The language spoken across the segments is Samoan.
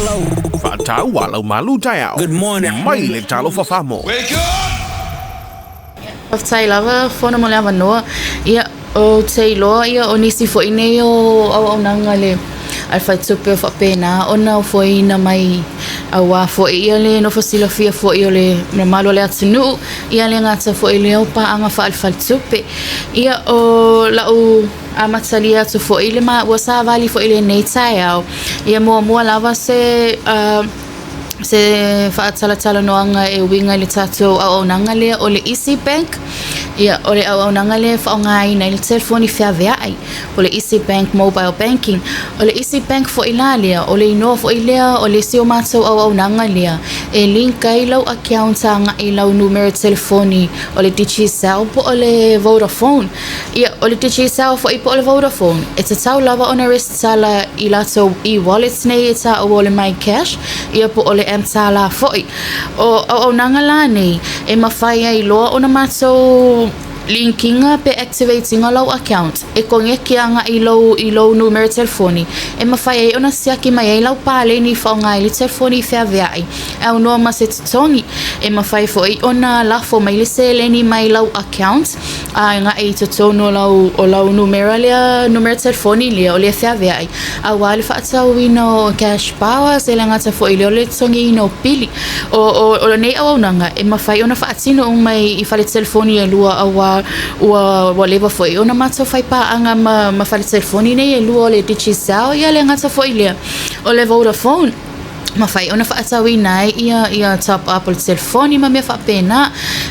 Faataua lau malu taeao. Good morning. Mai le Talofa Famo. Faafetai lava Fono mo le avanoa. Ia, ou te iloa ia o nisi foi nei o auaunaga a le a le faletupe o faapena ona ofoina mai auā foi ia le nofo silafia foi o le mamalu o le atunuu, ia le gata foi lea o paaga faale-faletupe. Ia, o lau amatalia atu foi le maua savali foi i lenei taeao, ia muamua lava se se faatalatalanoaga e uiga i le tatou auaunaga lea o le Easy Bank. Ia, o le auaunaga lea e faaaogaina ai le telefoni feaveai, o le Easy Bank Mobile Banking. O le Easy Bank foi la lea, o le igoa foi lea o le isi o matou auaunaga lea e link ai lau account agai i lau numera telefoni o le Digicel po o le Vodafone. Ia, o le Digicel foi po o le Vodafone, e tatau lava ona resitala i latou e-wallets nei e taua o le MyCash, ia po o le mTala foi. O auaunaga la nei, e mafai ai loa ona matou link-ina pe activate-ina lau account e koneki agai i lou, i lou numera telefoni e mafai ai ona siaki mai ai lau paleni faaaoga ai le telefoni feaveai e aunoa ma se totogi. E mafai foi ona lafo mai le seleni mai lau account agai i totonu o lau, o lau numera lea, numera telefoni lea o lea feaveai, auā le faatauina o cash powers, e le gata foi i lea o le totogiina o pili. O, o, o lenei auaunaga e mafai ona faatino uma i fale telefoni e lua, auā ua, ua leva foi ona matou faipaaga ma, ma fale telefoni nei e lua o le Digicel, ia le gata foi i lea o le Vodafone. Mafai ona faatauina ai ia, ia top up o le telefoni ma mea faapena.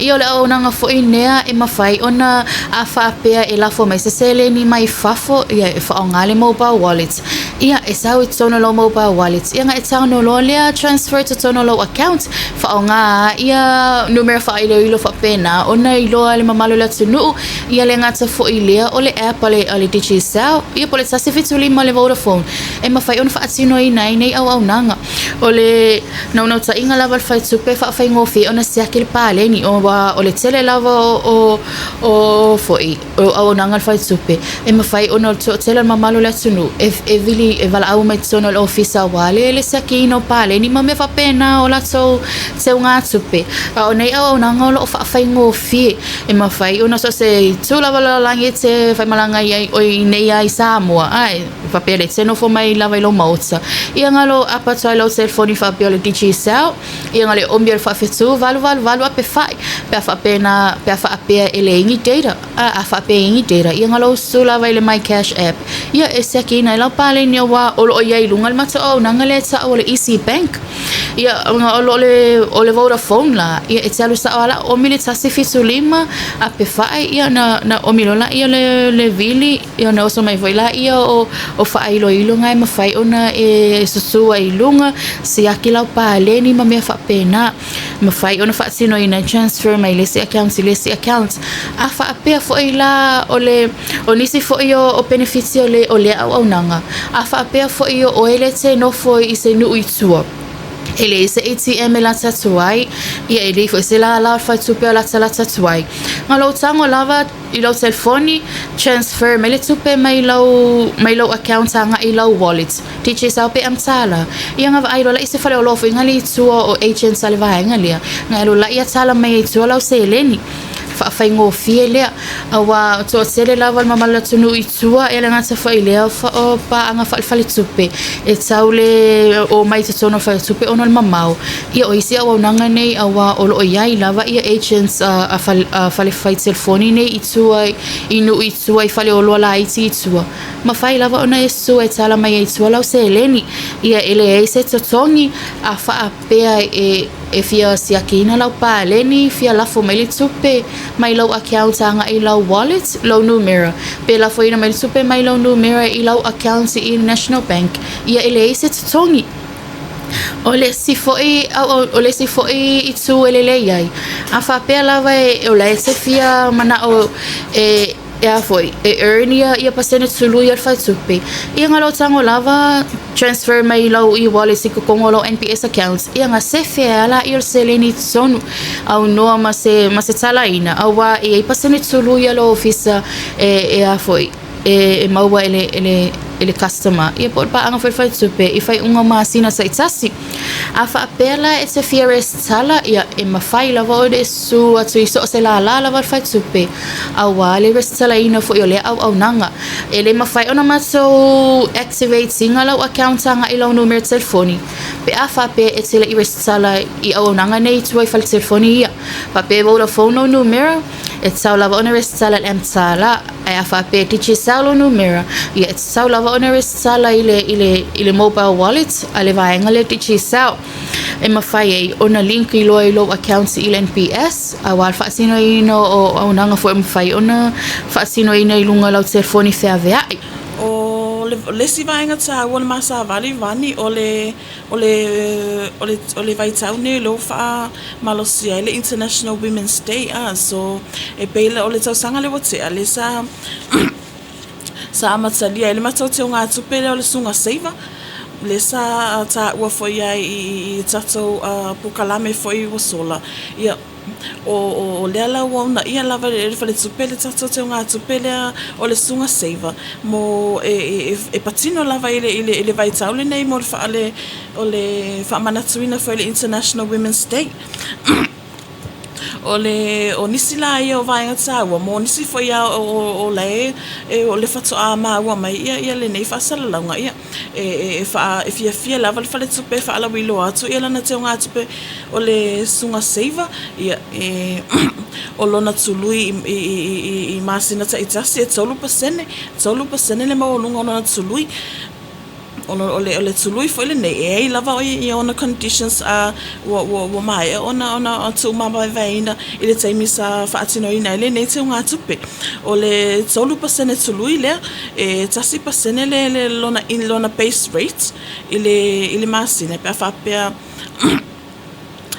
Ia o le auaunaga foi lea e mafai ona a faapea e lafo mai se seleni mai fafo, ia e faaaoga le mobile wallet. Ia e sau i totonu o lau mobile wallet, ia ona e tago loa lea transfer i totonu o lau account, faaaoga ia numera faailoilo faapena ona iloa e le mamalu o le atunuu, ia le gata foi lea o le app a le, a le Digicel, ia po o le 175 a le Vodafone. E mafai ona faatinoina ai nei auaunaga. O le naunautaiga lava o le faletupe e faafaigofie ona siaki le paleni, aua o le tele lava o, o, foi, o auaunaga a le faletupe e mafai ona o le toatele o le mamalu o le atunuu e, e vili, e valaau mai totonu o le ofisa aua le, le siakiina o paleni ma mea faapena o latou teugatupe. A o nei auaunaga o lo o faafaigofie e mafai ona so o se itu lava o le lalolagi e te faimalaga ai oi nei lava i Samoa, ae faapea le te nofo mai lava i lou maota, ia galo apa atu ai lau telefoni faapea o le Digicel, ia galo e omi o le faafetu 888 ape fai, pe a faapena, pe a faapea e leai ni data, a, a faapea e i ai ni data, ia galo usu lava i le MyCash app, ia e siakiina ai lau paleni auā o lo o i ai i luga le matou auaunaga lea e ta'u o le Easy Bank. Ia, o lo o le, o le Vodafone la, ia e te alu sa'o lava la omi le 175 ape fai, ia na, na omi loa lāia le, le vili, Ia ona oso mai foi laia o, o faailoiloga e mafai ona e susu ai i luga, siaki lau paleni ma mea faapena. Mafai ona faatinoina e transfer mai le isi account i le isi account. A faapea foi la o le, o nisi foi o, o penefiti o le, o lea auaunaga, a faapea foi o oe lea e te nofo i se nuu i tua, e leai se ATM e lata atu ai, ia e leai foi se lala o le faletupe o latalata atu ai. Na o lou tago lava i lau telefoni, transfer mai le tupe mai lau, mai lau account agai i lau wallet. Digicel pe mTala. Ia na vaai loa la i se faleoloa foi na le i tua o agents a le vaega lea, na alu la ia tala mai ai i tua lau seleni. Faafaigofie lea, auā o toatele lava le mamalu o le atunuu i tua, e le gata foi i lea o paaga faale-faletupe e tau le omai i totonu o faletupe ona o le mamao. Ia o isi auaunaga nei auā o lo o i ai lava ia agents a, a fale fai telefoni nei i tua i nuu i tua i faleoloa laiti i tua, mafai lava ona e sue e tala mai ai i tua lau seleni. Ia e leai se totogi a faapea e e fia siakiina lau paleni, fia lafo mai le tupe mai lau account agai i lau wallet, lau numera, pe lafoina mai le tupe mai lau numera i lau account i National Bank, ia e leai se totogi. O le isi foi o le isi foi itu e lelei ai, a faapea lava e o la e te fia mana'o e e a foi, e earn ia, ia pasene tulu ia le faletupe, ia na lou tago lava transfer mai i lau e-wallet i totonu o lau NPS account, ia na sefe ai lava laia o le seleni i totonu, aunoa ma se, ma se talaina, auā e i ai pasene tulu ia lou ofisa e, e a foi, e, e maua e le, e le, i le customer ia po o le paaga foi a le faletupe i faaiuga o masina taitasi. A faapea la e te fia resitala, ia e mafai lava ona e susu atu i so o se lālā lava o le faletupe auā le resitalaina foi o lea auaunaga. E le mafai ona matou activate ina lau account agai i lau numera telefoni pe a faapea e te le i resitala i auaunaga nei i tua i fale telefoni ia. Faapea e Vodafone lou numera, e tatau lava ona resitala i le MTALA, ae a faapea e Digicel lou numera, ia e tatau lava ona resitala i le, i le, i le mobile wallet a le vaega lea Digicel. E mafai ai ona link i loa i lou account i le NPS, auā le faatinoina o auaunaga foi e mafai ona faatinoina i luga o lau telefoni feaveai. O le isi vaega taua o le masavali vani o le O le o le o le vaitau nei o lea ua faamalosia ai le International Women's Day a so e pei o le tausaga lea ua tea lea sa sa amatalia ai le matou teugatupe lea o le Susuga Saver lea sa taua foi ai i tatou polokalame foi ua sola. Ia O lea la ua uunaia lava e le Faletupe le tatou teugatupe lea o le Susuga Saver mo e patino lava i le vaitau lenei mo le o le faamanatuina foi o le International Women's Day. O le o nisi la ia o vaega taua mo nisi foi lava o la e o le faatoa maua mai ia lenei faasalalauga ia e fiafia lava le faletupe e faalauiloa atu lana teugatupe o le Susuga Saver o lona tului i masina taitasi e 3%, 3% le maualuga o lona tului. O le tului foi lenei e i ai lava ona conditions ua maea ona tuumavaevaeina i le taimi sa faatinoina ai lenei teugatupe. O le 3% tului lea, e 1% lona base rate i le masina pe a faapea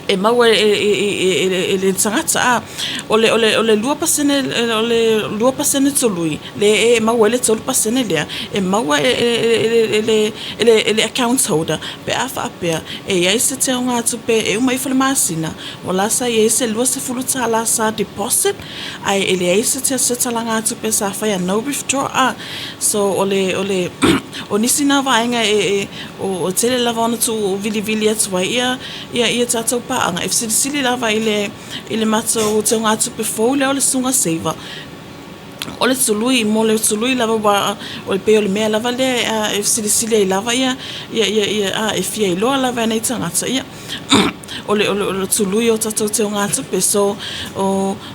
e maua e le tagata. O le 2% tului lea e maua ai le 3% lea, e maua e le account holder pe a faapea e i ai se teugatupe e uma ifo le masina o la sa i ai se $20 sa deposit ae e leai se talagatupe sa faia, no withdraw. So o le o le o nisi na vaega e o tele lava ona tuu vilivili atu ai ia ia ia tatou paaga e fesilisili lava i le i le matou teugatupe fou lea o le Susuga Saver. O le tului mo le tului lava aua e pei o le mea lava lea e fesilisili ai lava ia ia ia e fia iloa lava e nai tagata ia o le tului o tatou teugatupe. So,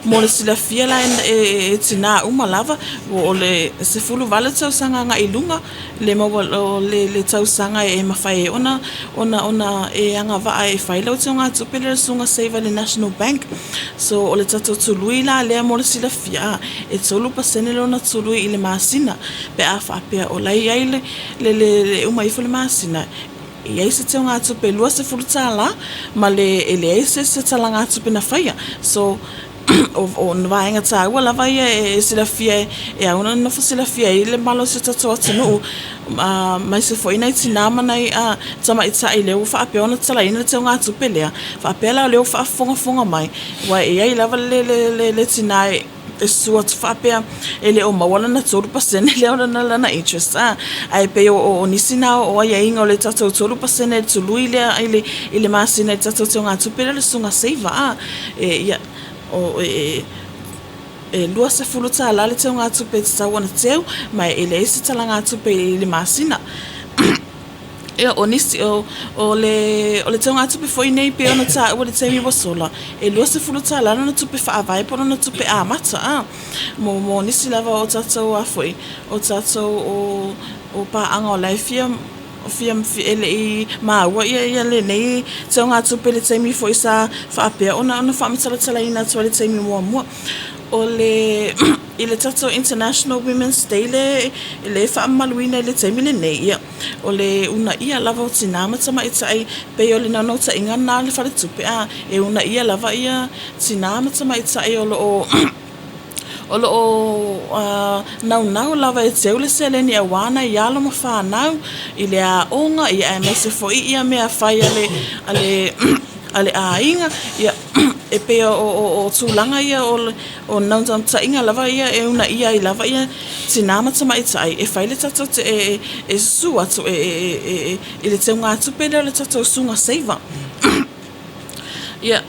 mo le silafia la e tinā uma lava, o le 18 tausaga agai i luga le maua o le tausaga e mafai ai ona ona e agavaa e fai lau teugatupe lea o le Susuga Saver i le National Bank. So, o le tatou tului la lea mo le silafia, e 3% lona tului i le masina pe a faapea o la e i ai le uma ifo le masina E i ai se teugatupe e $20 ma le e leai se se talagatupe na faia. So o ni vaega taua lava ia e silafia e ao ona nofo silafia ai le malosi o tatou atunuu aemaise foi nai tina ma nai tamaitai lea ua faapea ona tatalaina le teugatupe lea. Faapea la o lea ua faafogafoga mai aua e i ai lava le tina e e susu atu faapea e le o maua lana 3% lea o lana interest a, ae pei o nisi na o aiaiga o le tatou 3% le tului lea i le masina i le tatou teugatupe lea o le Susuga Saver a, e ia o e e $20 le teugatupe e tatau ona teu ma e leai se talagatupe i le masina. Ia, o nisi, o, o le, o le teugatupe foi nei pei ona taua i le taimi ua sola, e $20 lona tupe faavae po o lona tupe amata, a. Mo, mo nisi lava o tatou a foi, o tatou o, o paaga o la e fia, fia, e le i maua ia, ia lenei teugatupe i le taimi foi sa faapea ona, ona faamatalatalaina atu ai i le taimi muamua. O le, i le tatou International Women's Day le, le faamamaluina i le taimi lenei, ia, O le uunaia lava o tinā ma tamaitai, pei o le naunautaiga lena a le faletupe, a, e uunaia lava ia tinā ma tamaitai o lo o o lo o naunau lava e teu le seleni aua nai alo ma fanau i le aoga, ia aemaise foi ia mea fai a le a le aiga, ia. E pei o tulaga ia o naunautaiga lava ia e uunaia ai lava ia tinā ma tamaitai e fai le tatou e susu atu i le teugatupe lea o le tatou susuga seva. Ia,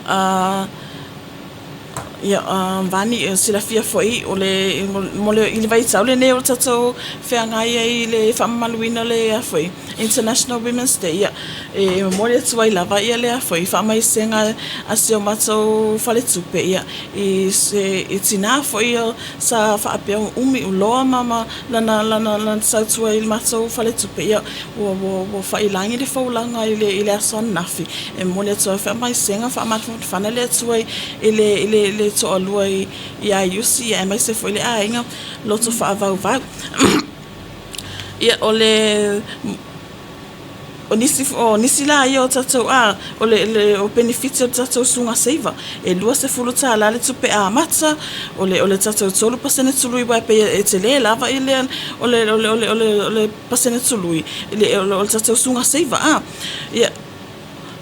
Ia, Vani, e silafia foi o le, mo le, i le vaitau lenei o tatou feagai ai i le faamamaluina o le a foi, International Women's Day, ia, e momoli atu ai lava ia lea foi faamaisega a si o matou faletupe, ia, i se i tinā foi sa faapea umi loa ma lana lana lana tautua i le matou faletupe, ia, ua ua ua faiilagi le folauga i le i le aso ananafi. E momoli atu ai faamaisega faamafanafana le Atua i le i le le toalua ia Iusi aemaise foi le aiga loto faavauvau. Ia o le o nisi o nisi la ia o tatou a o le le o penefiti o le tatou susuga seva e $20 le tupe amata o le o le tatou 3% tului aua e pei e tele lava i le o le o le o le o le pasene tului i le o le tatou susuga seva a. Ia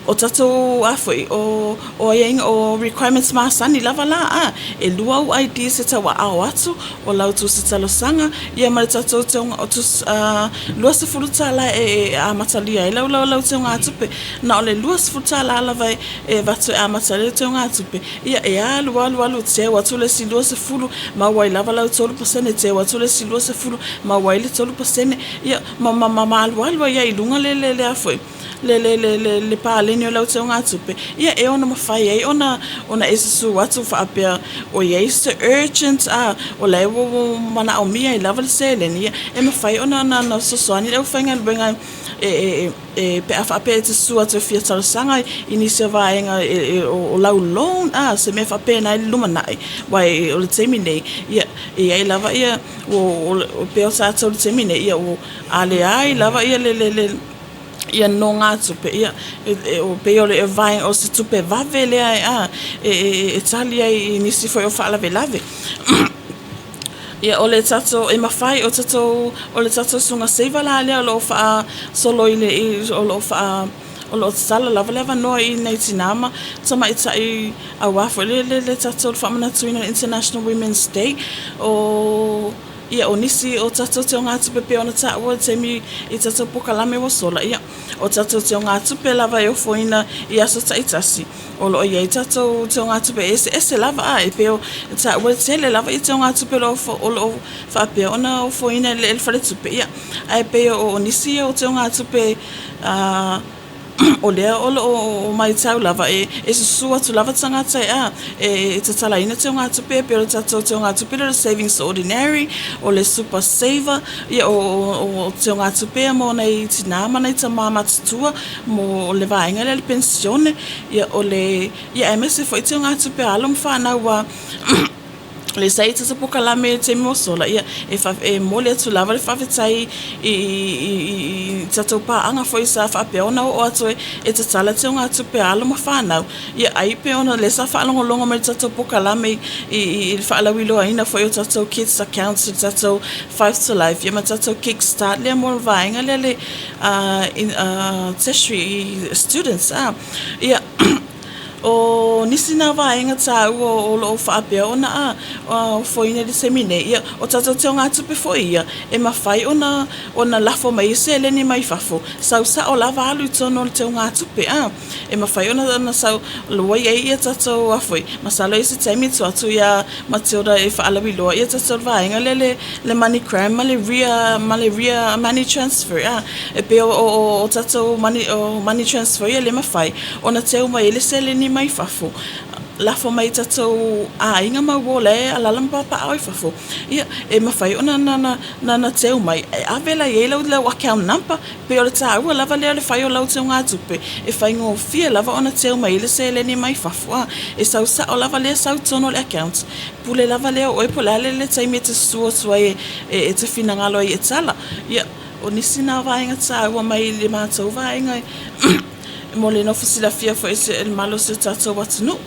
o tatou a foi o o aiaiga o requirements masani lava la a e lua au IDs e tauaao atu o lau tusi talosaga ia ma le tatou teuga tusi $20 e amatalia ai lau lau lau teugatupe. Na o le $20 lava e avatu e amata ai lau teugatupe ia e alu alu alu teu atu le isi 20 maua ai lava lau 3% teu atu le isi 20 maua ai le 3% ia ma ma ma alualu ai lava i luga le le le a foi le le le le le paleni o lau teugatupe, ia e ono mafai ai ona ona e susu atu faapea o i ai se urgent a o la e ua ua manaomia ai lava le seleni, ia e mafai ona na na fesoasoani le aufaigaluega e e e pe a faapea e te susu atu e fia talosaga i nisi o vaega o lau loan a se mea faapena i le lumanai aua o le taimi nei ia e i ai lava ia ua pei o tatou i le taimi nei ia ua a leai lava ia le le le ia nonogatupe ia e pei o le vaega o se tupe vave lea e a e tali ai i nisi foi o faalavelave. Ia o le tatou e mafai o tatou o le tatou susuga seva la lea o lo o faasolo i le o lo o faa o lo o tatala lava le avanoa i nai tinā ma tamaitai aua foi le le tatou faamanatuina o le International Women's Day o Ia, o nisi o tatou teugatupe pei ona taua i le taimi i tatou polokalame ua sola, ia, o tatou teugatupe lava e ofoina i aso taitasi, o lo o i ai tatou teugatupe eseese lava, a e pei o taua e tele lava ia teugatupe o lo o o lo o faapea ona ofoina e le faletupe, ia, ae pei o nisi ia o teugatupe a o lea o lo o matau lava e susu atu lava tagata e a e tatalaina teugatupe e pei o le tatou teugatupe lea o le savings ordinary, o le super saver, ia o teugatupe ia mo nai tinā ma nai tamā matutua mo le vaega lea o le penisione, ia o le ia aemaise foi teugatupe a alo ma fanau a le sa i tata polokalame i le taimi ua sola, ia, e e momoli atu lava le faafetai i i i tatou paaga foi sa faapea ona oo atu e tatala teugatupe a alo ma fanau. Ia, ai pei ona o lea sa faalogologo mai i le tatou polokalame i i le faalauiloaina foi o tatou kids accounts i le tatou Five to Life, ia ma tatou kick start lea mo le vaega lea le tertiary students a. Ia, O nisi nā vaega tāua o lo o faapea ona a ofoina i le taimi nei, ia, o tatou teugatupe foi ia, e mafai ona ona lafo mai ai seleni mai fafo, sau sao lava alu i totonu o le teugatupe, a. E mafai ona ona sau, ua i ai ia tatou a foi, masalo e i ai se taimi tuu atu ia Matilda e faalauiloa ia tatou vaega lea le le money gram ma le ria ma le ria money transfer a. E pei o o o tatou money o money transfer ia lea e mafai ona teu mai ai le seleni mai fafo, lafo mai i tatou aiga ma uo la e alaala ma papaaao i fafo. Ia, e mafai ona na na na teu mai e ave la i ai lau lau account number. Pei o le taua lava lea o le fai o lau teugatupe, e faigofie lava ona teu mai ai le seleni mai fafo. A, e sau sao lava lea sau i totonu o le account, pule lava lea o oe po o le a le taimi e te susu atu ai e te finagalo ai e tala. Ia, o nisi na vaega taua mai le matou vaega mo le nofo silafia foi e le mamalu o si o tatou atunuu.